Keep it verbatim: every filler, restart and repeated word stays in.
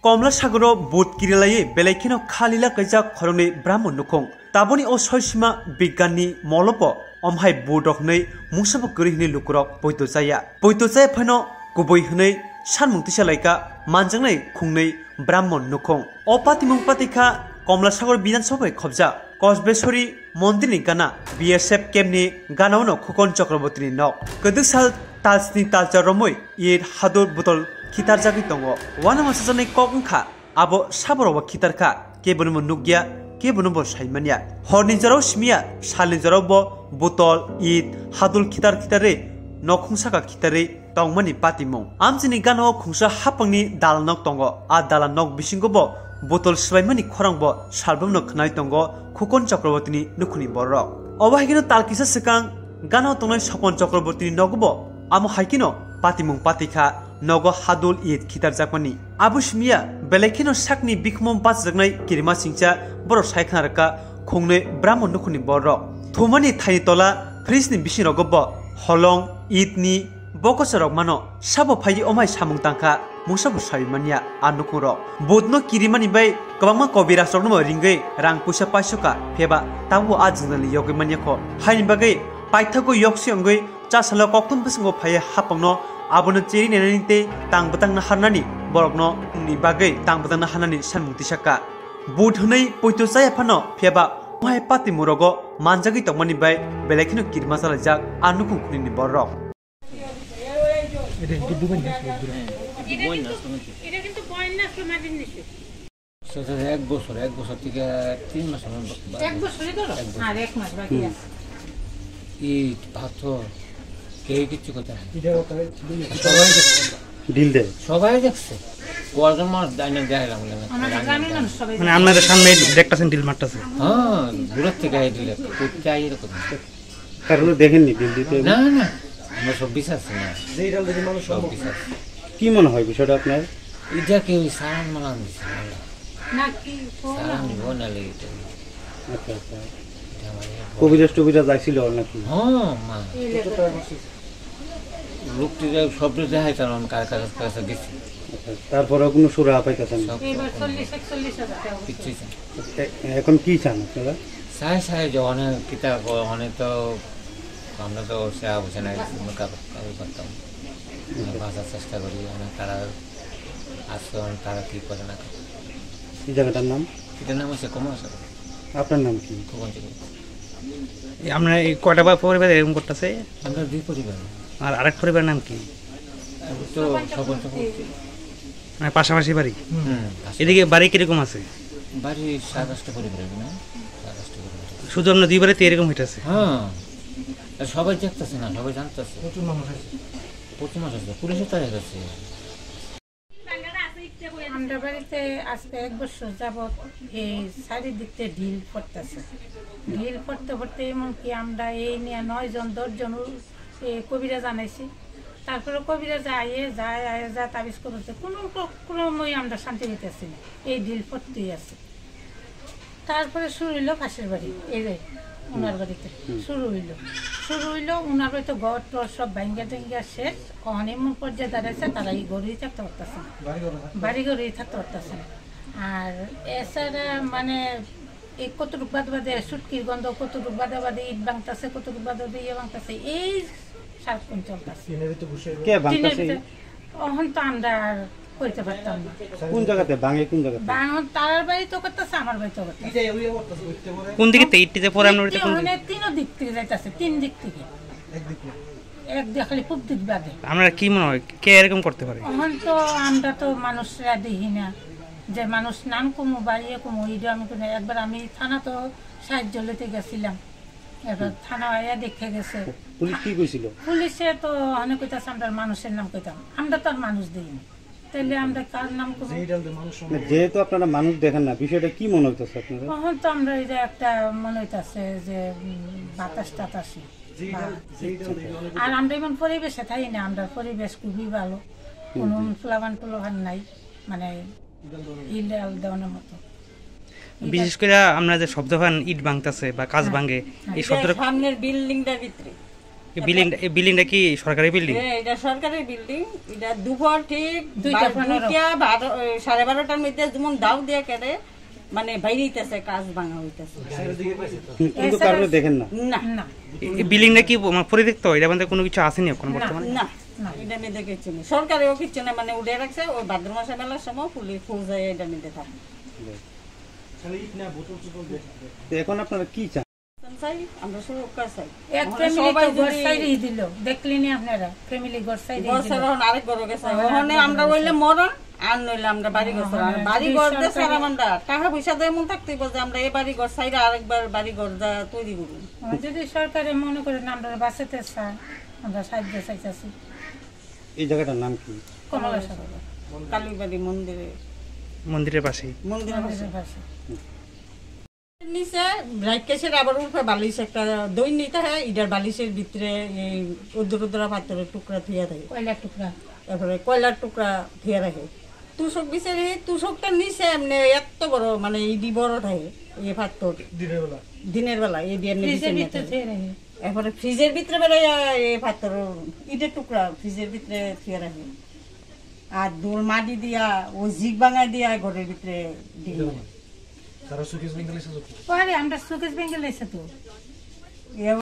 Komla sagoro but kirilaiwi belai kheno khalila kaijak khoroknwi Brahmo nukhung. Taboni o soisima bigyanni molobo omhai but rok hwnwi mungsabo kwrwi hwnwi lukurok poito chaya. Poito chaya phano kubui hwnwi sanmung tisa laika manjaknai khungnwi Brahmo nukhung. O patimung patikha Komla Sagor Bidhan Sabha bai khobjak Kosbeswari mondirni gana B S F camp ni gana-o no Khukon Chakrabortini nok. Kwdwk sal talsni talcha romwi it hadur botol khitarjagwi tongo. Uanama sajaknai kok wngkha, abo saborokbo khitarkha, kebono bo nukya, kebono bo saimanya. Horni jorao simiya, salni jorao bo botol, it, hadul khitar khitarwi nokhung saka khitarwi tongmani patimung. Amchini gana-o khungsa hapangni dalanok tongo. A dalanok bisingo bo botol swbaimani khorangbo salbamno khwnai tongo Khukon Chakrabortini nukhungni bororok. Obo hai kheno tal kisa swkang gana-o tongnai Sopon Chakrabortini nogobo amo hai kheno patimung patikha, nogo hadul it khitarjakmani. Abo simiya belai kheno sakni bikhumo bachajaknai kirima singcha borok sai khna rwkha khungnwi Brahmo nukhungni bororok. Thumani thaini tola fridge ni bisingrogo bo holong, it ni bokosa rok mano. Sabo phaiwi omhai samung tangkha, mungsa bo sai manya a nukhung rok. But no kirimani bai kwbangma kobiraj rokno bo ringwi rang puisa paisokha, phiyaba tabuk a jwngjal ni yogwi manya kho. Haini bagwi paithago yoksi wngwi chasalo kokthum bwskango phaiwi hapangno abono cheri nainani tei tang bwtang naharnani borokno ni bagwi tang bwtang naharnani sanmung tisakha. But hwnwi poito chaya phano, phiyaba omhai patimung rogo manjagwi tongmani bai belai kheno kirima chalaijak a nukhung khunini bororok. এটা কিন্তু বন্যা আসলো, ঘুরে। এটা কিন্তু, এটা কিন্তু বন্যা আসলো মাটির নিচে। সেটা এক বছর, এক বছর থেকে তিন মাস আমার বা-, এক বছরই ধরো? এক বছর। আর এক মাস বাকি আছে। ইট, পাথর, কেউ কিচ্ছু করতে পারে না। এটা ওটা সবাই দেখছে। ঢিল দেয়। সবাই দেখছে। কয়জন মানুষ ডাইনে দেখাইলাম না। আমাদের গ্রামের মানুষ সবাই মানে দেখছে। আপনাদের সামনে দেখতেছেন ঢিল মারতেছে? হ্যাঁ, দূরের থেকে এই ঢিল একটা। করতে আই এরকম। কারণ দেখেননি ঢিল দিতে? না, না, আমরা সব বিশ্বাস না। যে এটা যদি মানুষ সব সম্ভব বিশ্বাস। কি মনে হয় বিষয়টা আপনার? এটা কি ওই সারান মারান দিছে, না? না, কি করলাম? সারান দিব না লেগে এটা। আচ্ছা, আচ্ছা। এটা আমার ইয়ে কবিরাজ টবিরাজ আইছিল নাকি? হ্যাঁ, মা। এই লেগে। লোকটি যাই শব্দ দেখাই তার আমি কার কাছে কাছে গেছি। আচ্ছা, তারপরে কোনো সুরা পাইতেছেন না? সব এবার চল্লিশ, একচল্লিশ হাজার টাকা। কিচ্ছুই চাই। এ-, এখন কি চান আপনারা? চাই, চাই যে অনেক কিতা ক-, অনেক তো আমরা তো সে বুঝে নাই, আমরা কারো, কারো করতাম। আমরা বাঁচার চেষ্টা করি, অনেক তারা আসছে, অনেক তারা কি করে না করে। এই জায়গাটার নাম? এটার নাম হচ্ছে কমলাসাগর। আপনার নাম কি? খোকন চক্রবর্তী। এই আপনার এই কয়টা বা পরিবার এরকম করতেছে? আমরা দুই পরিবার। আর আরেক পরিবার নাম কি? আমি তো স্বপন চক্রবর্তী। মানে পাশাপাশি বাড়ি? হুম, পাশাপাশি। এদিকে বাড়ি কিরকম আছে? বাড়ি সাত আটটা পরিবার হবে না? সাত আটটা পরিবার। শুধু আপনার দুই বাড়িতে এরকম হইতেছে? হ্যাঁ। আর সবাই দেখতেছে না, সবাই জানতেছে। প্রচুর মানুষ আছে। প্রচুর মানুষ আছে। পুলিশও তাড়া করছে। আমরা বাড়িতে আজকে এক বছর যাবত এই চারিদিক থেকে ঢিল পড়তেছে। ঢিল পড়তে পড়তে এমনকি আমরা এই নিয়ে নয় জন, দশ জন উ-, এ, কবিরাজ আনাইছি। তারপরে কবিরাজ আইয়ে যায়, আইয়ে যায়, তাবিজ কবজ দেয়। কোনো ক-, ক্রমেই আমরা শান্তি পেতেছি না। এই ঢিল পড়তেই আছে। তারপরে শুরু হইলো পাশের বাড়ি, এই যে ওনার বাড়িতে হুম। শুরু হইলো। শুরু হইলো, ওনার বাড়িতে ঘর টর সব ভাঙ্গা টেঙ্গা শেষ। অখন এমন পর্যায়ে দাঁড়াইছে, তারা এই ঘরেই থাকতে পারতেছে না। বাড়ি ঘরে থাকতে পারতেছে না। আর এছাড়া মানে এই কতটুক বাদে বাদে সুটকির গন্ধ, কতটুক বাদে বাদে ইট ভাঙতাছে, কতটুক বাদে বাদে ইয়ে ভাঙতাছে, এই সারাক্ষণ চলতেছে। টিনের ভিতরে বসে কে টিনের ভাঙতাছে? ভিতরে, অখন তো আমরা আর কইতে পারতাম না। কোন জায়গাতে ভাঙে, কোন জায়গাতে? ভাঙন তারার বাড়ি তো করতেছে, আমার বাড়ি তো করতেছে। কোন দিকে তে-, ইটটিতে পড়ে আপনার বাড়িতে কোন দিকে? মানে তিন দিক থেকে যাইতেছে, তিন দিক থেকে। এক দিক না। এক দিক খালি পূব দিক বাদে। আপনার কি মনে হয় কে এরকম করতে পারে? এখন তো আমরা তো মানুষরা দেখি না, যে মানুষ নাম কমু বাড়িয়ে কমু, এটা আমি কোনো একবার আমি থানা তো সাহায্য লইতে গেছিলাম, এবার থানা আয়া দেখে গেছে। পুলিশ কি কইছিল? পুলিশে তো অনেক কইতাছে আমরা মানুষের নাম কইতাম, আমরা তো আর মানুষ দেই না, তাহলে আমরা কার নাম করবো? না, যেহেতু আপনারা মানুষ দেখেন না, বিষয়টা কি মনে হইতেছে আপনাদের? তখন তো আমরা এই যে একটা মনে হইতাছে যে, উম, বাতাস টাতাসই বা আর আমরা এমন পরিবেশে থাকি না, আমরা পরিবেশ খুবই ভালো, কোনো ফুলাবান টুলাবান নাই, মানে ইলডাল দেওয়ানোর মতো। বিশেষ করে আমরা যে শব্দ পান ইট ভাঙতাছে বা কাজ ভাঙে, এই শব্দটা সামনের বিল্ডিংটার ভিতরে এই বিল্ডিং, এই বিল্ডিংটা কি সরকারি বিল্ডিং? এ, এটা সরকারি বিল্ডিং। এটা দুপুর ঠিক দুইটা বারো, পনেরো। দুইটা বারো, এ, সাড়ে বারোটার মধ্যে যেমন দাও দিয়ে কেটে, মানে, বাইরে হইতেছে, কাজ ভাঙা হইতেছে। হুম, কিন্তু এছাড়া কারণে দেখেন না। না। না। এই, এই বিল্ডিংটা কি, মানে, পরিত্যক্ত? এটা মধ্যে কোনো কিছু আসেনি এখন না। বর্তমানে? না, না। এটা মধ্যে কিচ্ছু নেই। সরকারেও কিচ্ছু নেই, মানে, উঠে রাখছে, ওই ভাদ্র মাসে মেলার সময় পুলিশ, ফৌজ যায়, এটা মধ্যে থাকে। তো এখন আপনারা কি চান? চাই, আমরা সুরক্ষা চাই। এক আমরা ফ্যামিলি সবাই তো ঘর যদি ছাইড়ি দিল, দেখলেনি আপনারা, ফ্যামিলি ঘর ছাইড়ি ঘর দিল। ছাড়া এখন আরেক ঘরে গেছে। হ্যাঁ, ওখানে আরেক আমরা ঘরে হইলে গেছে। মরণ, আর নইলে আমরা বাড়ি ঘর ছাড়া। হ্যাঁ, বাড়ি যদি ঘর দিয়ে সরকারি ছাড়া আমরা টাকা পয়সা দিয়ে এমন থাকতে হইব যে আমরা এই বাড়ি ঘর ছাইড়া আরেকবার বাড়ি ঘর যা তৈরি করব। হ্যাঁ, যদি সরকারে মনে করেন আমরা বাঁচাতে চান, আমরা সাহায্য চাইতেছি। এই জায়গাটার নাম কি? কমলা সাগর। কালীবাড়ি মন্দিরে। মন্দিরের পাশেই। মন্দিরের পাশে। মন্দিরের পাশে। নিচে ব্ল্যাঙ্কেটের আবার উপরে বালিশ একটা দই নিতে হয়, ইটার বালিশের ভিতরে এই উদ্দুর উদ্দুরা পাথরের টুকরা থুয়া থাকে। কয়লার টুকরা। তারপরে কয়লার টুকরা থুয়া থাকে। তুষক বিছারি, তুষকটা নিচে এমনি এত বড়, মানে ইডি বড় থাকে, এই পাথর। দিনের বেলা। দিনের বেলা, এই দিয়ে এমনি ফ্রিজের বিছানা ভিতরে থাকে। থুয়ে রাখে। এরপরে ফ্রিজের ভিতরে বেড়ে এই পাথর, ইটের টুকরা ফ্রিজের ভিতরে থুয়া রাখে। আর দোল মাটি দিয়া, ও জিগ ভাঙা দিয়া ঘরের ভিতরে ডিম। তারা সুকেশ বেঙ্গল এসে তো। আরে, আমরা সুকেশ বেঙ্গল এসে তো। এ